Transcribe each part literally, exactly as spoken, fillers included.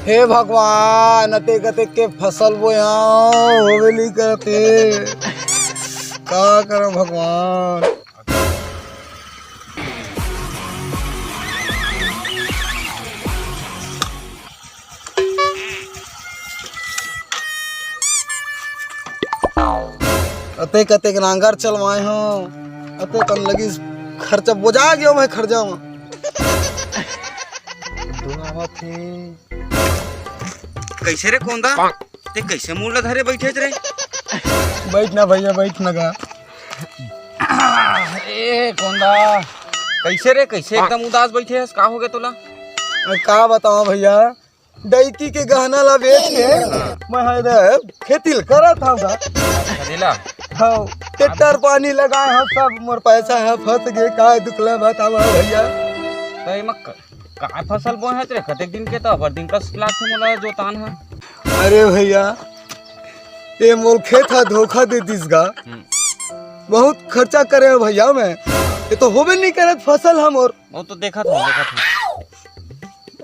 हे भगवान, अतेक अतेक के फसल बोया, होबे नहीं करत हे। का करम भगवान? अतेक अतेक नांगर चलवाए हो, अतेक कन लगिस, खर्चा बोजा गयो मैं खर्चा में। दुआवत हे। कैसे रे कोंदा? ते कैसे मुड़ ला धरे बैठे रे? बैठ ना भैया, बैठ ना गा। ए कोंदा, कैसे रे, कैसे एकदम उदास बैठे हस? का हो गया तोला? अरे का बताओ भैया, डैकी के गहना ला बेच के मैं हा एदे खेती ल करत हंव गा। अच्छा, ले ला। हाँ, ट्रैक्टर पानी लगाए हंव, सब मोर पैसा ह फंस गे। का दुख ला बतावा भैया। तो एमा क-, का फसल बोए हस रे? कतेक दिन के तो अबर दिन कस लागथे मोला जोतान ह। अरे भैया, ये मोर खेत ह धोखा दे दिस गा। हम्म। बहुत खर्चा करे हंव भैया मैं, ये तो होबे नहीं करत फसल ह मोर। वो तो देखत हंव, देखत हंव।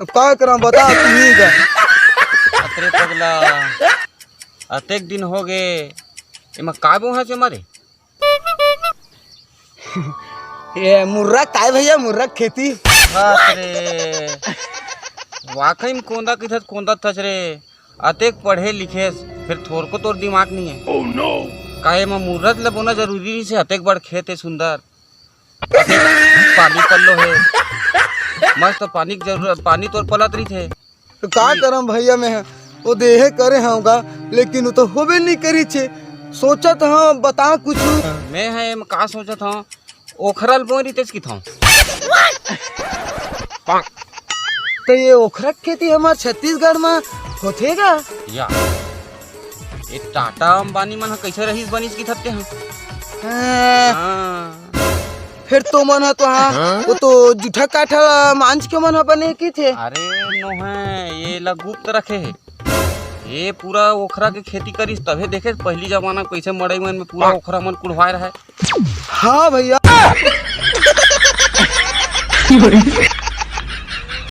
अब का करम बता तू ही गा। अतरे पगला, अतेक दिन हो गे, एमा का बोए हस एमा रे? ये मुर्रा काय भैया, मुर्रा खेती। बाप रे, वाकई में कोंदा किथस, कोंदा थस रे। अतेक पढ़े लिखेस, फिर थोरको तोर दिमाग नहीं है। काहे एमा मुर्रा ल बोना जरूरी नहीं से? अतेक बड़ खेत है सुंदर, अतेक पानी पल्लो है, मस्त पानी के जरूरत, पानी तोर पलत रही थे। तो का करम भैया मैं, वो देहे करे हंव गा, लेकिन वो तो होबे नहीं करी छे। सोचत हंव, बता कुछ। मैं है एम का सोचत हंव, ओखरा ल बोए रहितेस किथंव। तो ये ओखरा के खेती हमार छत्तीसगढ़ में होथे गा? या, ये टाटा अंबानी मन ह कैसे रहीस बनिस किथस ते ह? हाँ। हाँ। फिर तो मन ह तो हाँ, वो तो जूठा काठा ला मांझ के मन ह बने किथे। अरे नोहे, ये ला गुप्त रखे हे। ये पूरा ओखरा के खेती करिस तभे देखे पहली जमाना कैसे मड़ई मन में पूरा ओखरा मन कुढ़वाए रहे। हाँ भैया।